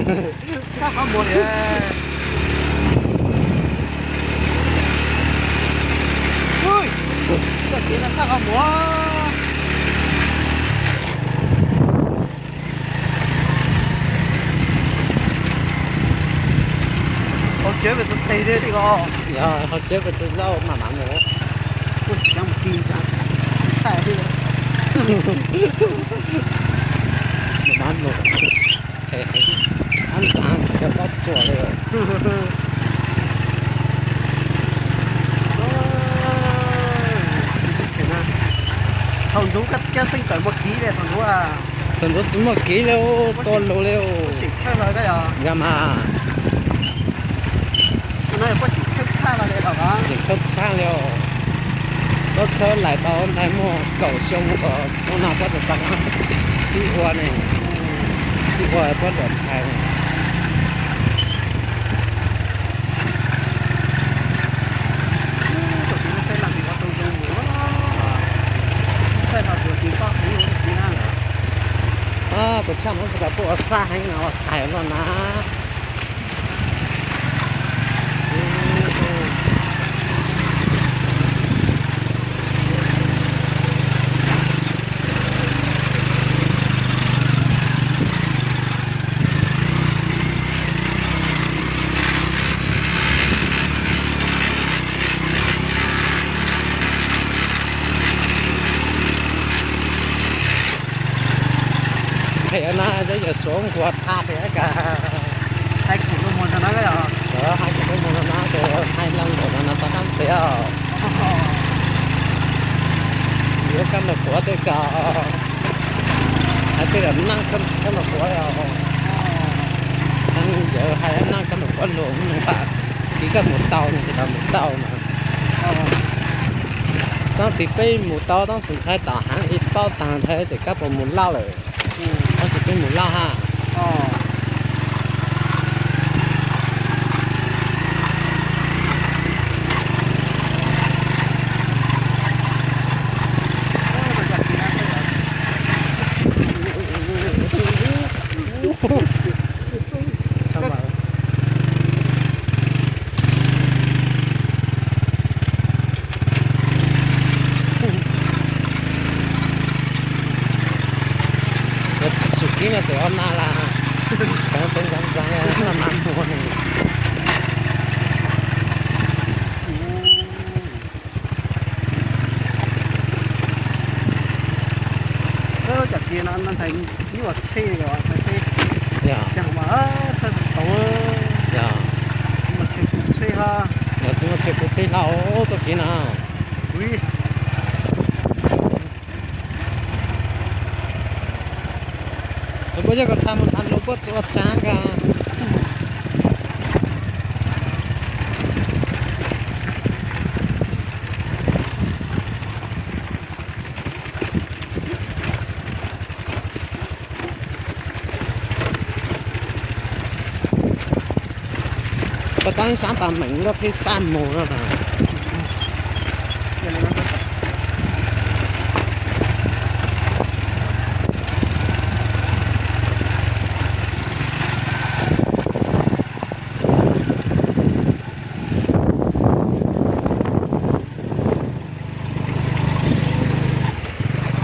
Txhaj qhov muag li. Ui, txoj kev no txhaj qhov muag. Hauv tsev mas tus tes li ko. Yog hauv tsev mas tus lauj mam mam mus. Ua tsis dab mus ti ntsa, txhaj li. Mam mam mus, ab ntsa cov pob tsuas li. Thaum ntxov koj teej tawm muaj kiv li thaum ntxov. Thaum ntxov tsis muaj kiv li, tuaj lus li. Yog mas. Tseem khawb tshaj li os. Tuaj khawb lais tau ntawm muaj kaum xyoo kom tau no puab rau tau na. Tib ua ne, tib ua puab luam tshais. Tus tshaj no puas puj ua xaj heev no tais no na. Phem na, yog Suav nquag tag li ka. Hais kuv tuaj mus no na, hais kuv tuaj mus no na, ces hais leej ntawm no no tau kab ntxiv os. Yuav kab npawg Kuav tej ko, hais tej neej kab npawg Kuav os. Yawg hais neej kab npawg Kuav lus, kiv koj mus tau no ces koj mus tau no. Txhob tim peb mus tau tab sis ntxhais tom heev ib paub tag ntxhais tias koj puas mus Lauj lawm. Tab sis peb mus Lauj ha. Yog tsis su kib no ces ob nag las, cov peb ntxeev ntxeev no mas muag ne. Cov kiag no ntxhais nyuaj tshej os, ntxhais tshej. Yog, tsheb tau, yog, tsis muaj tsheb kuv tshej hlo, yog tsis muaj tsheb kuv tshej hlo txoj kev no. Puab yog koj tham mus tham lus puab tsis ua tsav kag. Koj tab sab tas meem koj txhij sab mus no.